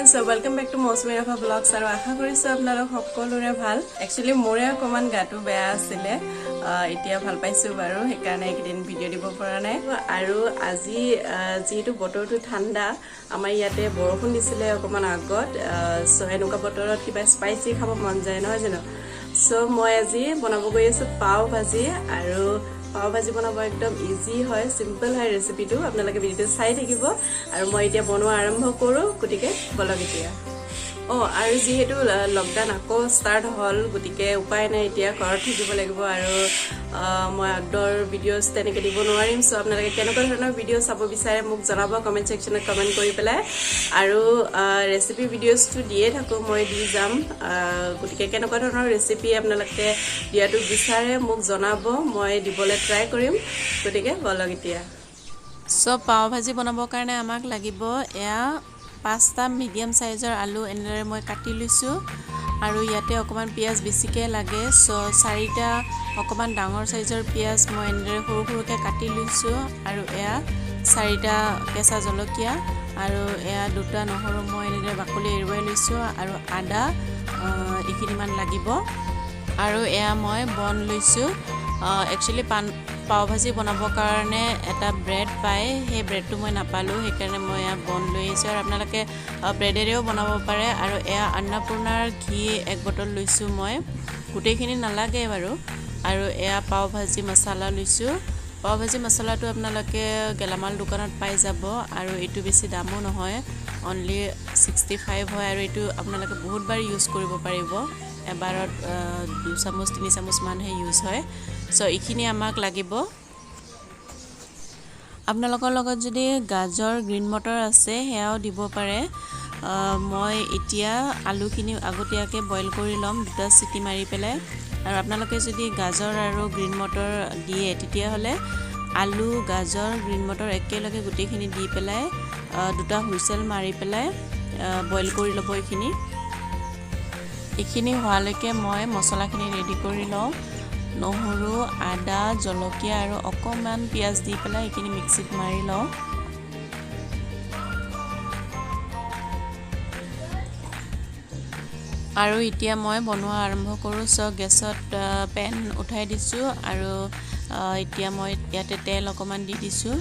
Friends, welcome back to Mousumi Rabha vlogs. আৰু আশা কৰিছোঁ আপোনালোক সকলোৰে ভাল। একচুৱেলি মোৰে অকণমান গাটো বেয়া আছিলে, এতিয়া ভাল পাইছোঁ বাৰু, সেইকাৰণে এইকেইদিন ভিডিঅ' দিব পৰা নাই। আৰু আজি যিহেতু বতৰটো ঠাণ্ডা, আমাৰ ইয়াতে বৰষুণ দিছিলে অকণমান আগত, চ' এনেকুৱা বতৰত কিবা স্পাইচি খাব মন যায় নহয় জানো? চ' মই আজি বনাব গৈ আছোঁ পাও ভাজি। আৰু পাও ভাজি বনাব একদম ইজি হয়, চিম্পল হয় ৰেচিপিটো। আপোনালোকে ভিডিঅ'টো চাই থাকিব আৰু মই এতিয়া বনোৱা আৰম্ভ কৰোঁ, গতিকে বলক এতিয়া। আৰু যিহেতু লকডাউন আকৌ ষ্টাৰ্ট হ'ল, গতিকে উপায় নাই, এতিয়া ঘৰত থাকিব লাগিব। আৰু মই আউটড'ৰ ভিডিঅ'জ তেনেকৈ দিব নোৱাৰিম। চ' আপোনালোকে কেনেকুৱা ধৰণৰ ভিডিঅ' চাব বিচাৰে মোক জনাব কমেণ্ট ছেকশ্যনত কমেণ্ট কৰি পেলাই। আৰু ৰেচিপি ভিডিঅ'জটো দিয়ে থাকোঁ, মই দি যাম। গতিকে কেনেকুৱা ধৰণৰ ৰেচিপি আপোনালোকে দিয়াটো বিচাৰে মোক জনাব, মই দিবলৈ ট্ৰাই কৰিম। গতিকে বলক এতিয়া। চ' পাও ভাজি বনাবৰ কাৰণে আমাক লাগিব এয়া 5টা মিডিয়াম চাইজৰ আলু, এনেদৰে মই কাটি লৈছোঁ। আৰু ইয়াতে অকণমান পিঁয়াজ বেছিকৈ লাগে, চ' 4টা অকণমান ডাঙৰ চাইজৰ পিঁয়াজ মই এনেদৰে সৰু সৰুকৈ কাটি লৈছোঁ। আৰু এয়া 4টা কেঁচা জলকীয়া আৰু এয়া 2টা নহৰু মই এনেদৰে বাকলি এৰুৱাই লৈছোঁ। আৰু আদা এইখিনিমান লাগিব। আৰু এয়া মই বন লৈছোঁ। একচুৱেলি পাও ভাজি বনাবৰ কাৰণে এটা ব্ৰেড পায়, সেই ব্ৰেডটো মই নাপালোঁ, সেইকাৰণে মই এয়া বন লৈ আহিছোঁ। আৰু আপোনালোকে ব্ৰেডেৰেও বনাব পাৰে। আৰু এয়া অন্নপূৰ্ণাৰ ঘি 1 বটল লৈছোঁ মই, গোটেইখিনি নালাগে বাৰু। আৰু এয়া পাও ভাজি মছলা লৈছোঁ। পাও ভাজি মছলাটো আপোনালোকে গেলামাল দোকানত পাই যাব। আৰু এইটো বেছি দামো নহয়, অনলি 65 হয়। আৰু এইটো আপোনালোকে বহুতবাৰ ইউজ কৰিব পাৰিব, এবাৰত 2 চামুচ 3 চামুচমানহে ইউজ হয়। চ' এইখিনি আমাক লাগিব। আপোনালোকৰ লগত যদি গাজৰ, গ্ৰীণ মটৰ আছে সেয়াও দিব পাৰে। মই এতিয়া আলুখিনি আগতীয়াকৈ বইল কৰি ল'ম, 2টা চিটি মাৰি পেলাই। আৰু আপোনালোকে যদি গাজৰ আৰু গ্ৰীণ মটৰ দিয়ে তেতিয়াহ'লে আলু, গাজৰ, গ্ৰীণ মটৰ একেলগে গোটেইখিনি দি পেলাই 2টা হুইচেল মাৰি পেলাই বইল কৰি ল'ব। এইখিনি হোৱালৈকে মই মছলাখিনি ৰেডি কৰি লওঁ। নহৰু, আদা, জলকীয়া আৰু অকণমান পিঁয়াজ দি পেলাই এইখিনি মিক্সিত মাৰি লওঁ। আৰু এতিয়া মই বনোৱা আৰম্ভ কৰোঁ। চ' গেছত পেন উঠাই দিছোঁ আৰু এতিয়া মই ইয়াতে তেল অকণমান দি দিছোঁ।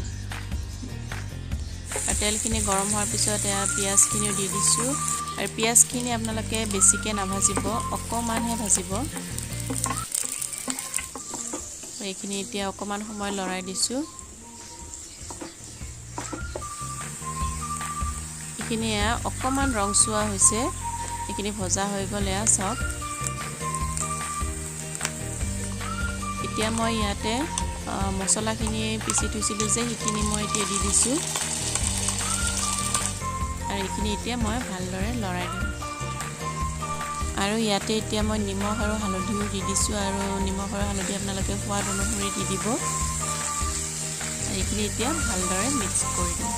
আৰু তেলখিনি গৰম হোৱাৰ পিছত এয়া পিঁয়াজখিনিও দি দিছোঁ। আৰু পিঁয়াজখিনি আপোনালোকে বেছিকৈ নাভাজিব, অকণমানহে ভাজিব। এইখিনি এতিয়া অকণমান সময় লৰাই দিছোঁ। এইখিনি এয়া অকণমান ৰংচোৱা হৈছে, এইখিনি ভজা হৈ গ'ল। এয়া চাওক, এতিয়া মই ইয়াতে মছলাখিনি পিচি থৈছিলোঁ যে, সেইখিনি মই এতিয়া দি দিছোঁ। আৰু এইখিনি এতিয়া মই ভালদৰে লৰাই দিম। আৰু ইয়াতে এতিয়া মই নিমখ আৰু হালধিও দি দিছোঁ। আৰু নিমখ আৰু হালধি আপোনালোকে সোৱাদ অনুসৰি দি দিব। এইখিনি এতিয়া ভালদৰে মিক্স কৰি দিম।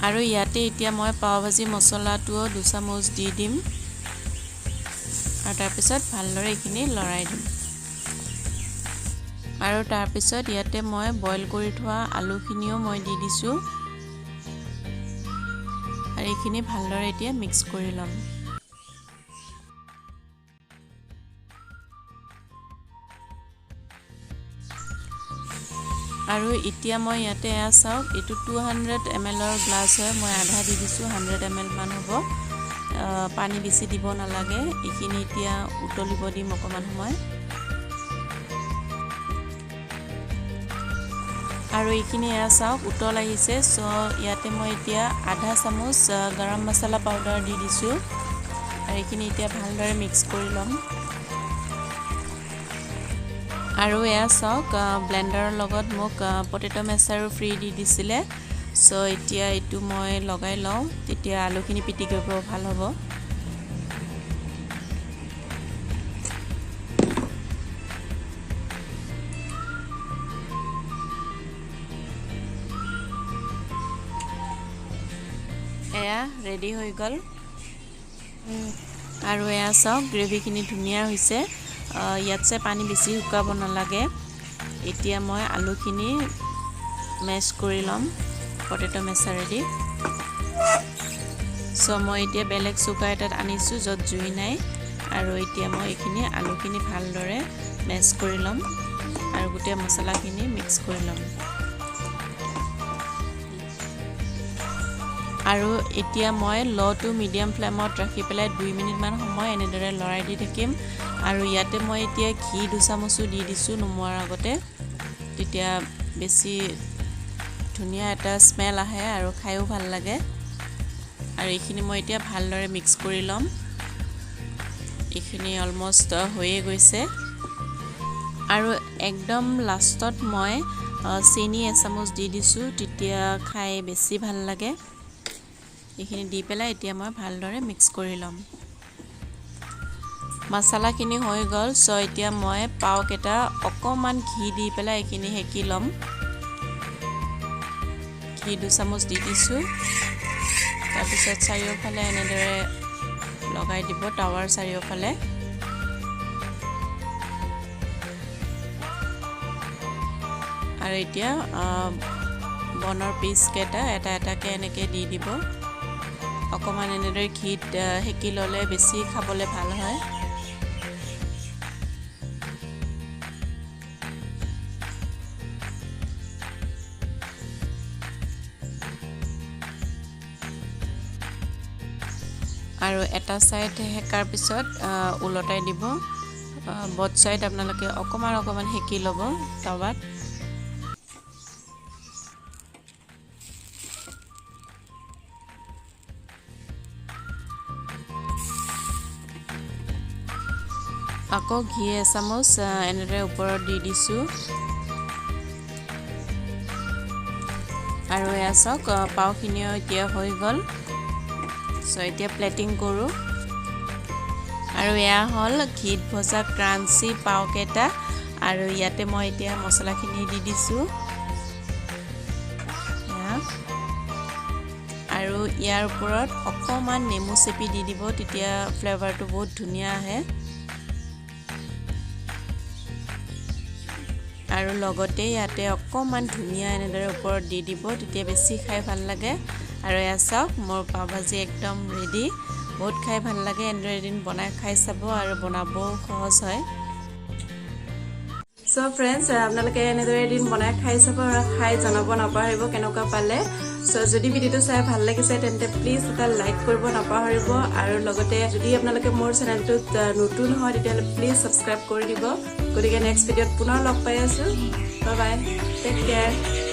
আৰু ইয়াতে এতিয়া মই পাও ভাজি মছলাটোও 2 চামুচ দি দিম। আৰু তাৰপিছত ভালদৰে এইখিনি লৰাই দিম। আৰু তাৰপিছত ইয়াতে মই বইল কৰি থোৱা আলুখিনিও মই দি দিছোঁ। আৰু এইখিনি ভালদৰে এতিয়া মিক্স কৰি ল'ম। আৰু এতিয়া মই ইয়াতে এয়া চাওক, এইটো 200 এম এলৰ গ্লাছ হয়, মই আধা দি দিছোঁ, 100 এম এল মান হ'ব। পানী বেছি দিব নালাগে। এইখিনি এতিয়া উতলিব দিম অকণমান সময়। আৰু এইখিনি এয়া চাওক উতল আহিছে। চ' ইয়াতে মই এতিয়া আধা চামুচ গৰম মছলা পাউডাৰ দি দিছোঁ। আৰু এইখিনি এতিয়া ভালদৰে মিক্স কৰি ল'ম। আৰু এয়া চাওক, ব্লেণ্ডাৰৰ লগত মোক পটেট' মেচাৰো ফ্ৰী দি দিছিলে। চ' এতিয়া এইটো মই লগাই লওঁ, তেতিয়া আলুখিনি পিটিকিব ভাল হ'ব। এয়া ৰেডি হৈ গ'ল। আৰু এয়া চাওক গ্ৰেভিখিনি ধুনীয়া হৈছে। ইয়াতছে পানী বেছি শুকাব নালাগে। এতিয়া মই আলুখিনি মেছ কৰি ল'ম পটেট' মেচাৰেদি। চ' মই এতিয়া বেলেগ চৌকা এটাত আনিছোঁ য'ত জুই নাই। আৰু এতিয়া মই এইখিনি আলুখিনি ভালদৰে মেছ কৰি ল'ম আৰু গোটেই মছলাখিনি মিক্স কৰি ল'ম। আৰু এতিয়া মই ল' টু মিডিয়াম ফ্লেমত ৰাখি পেলাই 2 মিনিটমান সময় এনেদৰে লৰাই দি থাকিম। আৰু ইয়াতে মই এতিয়া ঘি 2 চামুচো দি দিছোঁ নমোৱাৰ আগতে, তেতিয়া বেছি ধুনীয়া এটা স্মেল আহে আৰু খায়ো ভাল লাগে। আৰু এইখিনি মই এতিয়া ভালদৰে মিক্স কৰি ল'ম। এইখিনি অলমষ্ট হৈয়ে গৈছে। আৰু একদম লাষ্টত মই চেনি এচামুচ দি দিছোঁ, তেতিয়া খাই বেছি ভাল লাগে। এইখিনি দি পেলাই এতিয়া মই ভালদৰে মিক্স কৰি ল'ম। মছলাখিনি হৈ গ'ল। চ' এতিয়া মই পাওকেইটা অকণমান ঘি দি পেলাই এইখিনি সেকি ল'ম। ঘি 2 চামুচ দি দিছোঁ। তাৰপিছত চাৰিওফালে এনেদৰে লগাই দিব টাৱাৰ চাৰিওফালে। আৰু এতিয়া বনৰ পিচকেইটা এটা এটাকৈ এনেকৈ দি দিব। অকণমান এনেদৰে ঘিত সেকি ল'লে বেছি খাবলৈ ভাল হয়। আৰু এটা ছাইড সেকাৰ পিছত ওলটাই দিব। বট ছাইড আপোনালোকে অকণমান অকণমান সেকি ল'ব টাৱাত। আকৌ ঘি এচামুচ এনেদৰে ওপৰত দি দিছোঁ। আৰু এয়া চাওক পাওখিনিও এতিয়া হৈ গ'ল। চ' এতিয়া প্লেটিং কৰোঁ। আৰু এয়া হ'ল ঘিত ভজা ক্ৰাঞ্চি পাওকেইটা। আৰু ইয়াতে মই এতিয়া মছলাখিনি দি দিছোঁ। আৰু ইয়াৰ ওপৰত অকণমান নেমু চেপি দি দিব, তেতিয়া ফ্লেভাৰটো বহুত ধুনীয়া আহে। আৰু লগতে ইয়াতে অকণমান ধুনীয়া এনেদৰে ওপৰত দি দিব, তেতিয়া বেছি খাই ভাল লাগে। আৰু এয়া চাওক মোৰ পাও ভাজি একদম ৰেডি। বহুত খাই ভাল লাগে। এনেদৰে এদিন বনাই খাই চাব আৰু বনাবও সহজ হয়। চ' ফ্ৰেণ্ডছ, আপোনালোকে এনেদৰে এদিন বনাই খাই চাব আৰু খাই জনাব নাপাহৰিব কেনেকুৱা পালে। চ' যদি ভিডিঅ'টো চাই ভাল লাগিছে তেন্তে প্লিজ এটা লাইক কৰিব নাপাহৰিব। আৰু লগতে যদি আপোনালোকে মোৰ চেনেলটোত নতুন হয় তেতিয়াহ'লে প্লিজ ছাবস্ক্ৰাইব কৰি দিব। গতিকে নেক্সট ভিডিঅ'ত পুনৰ লগ পাই আছোঁ। Bye bye, take care.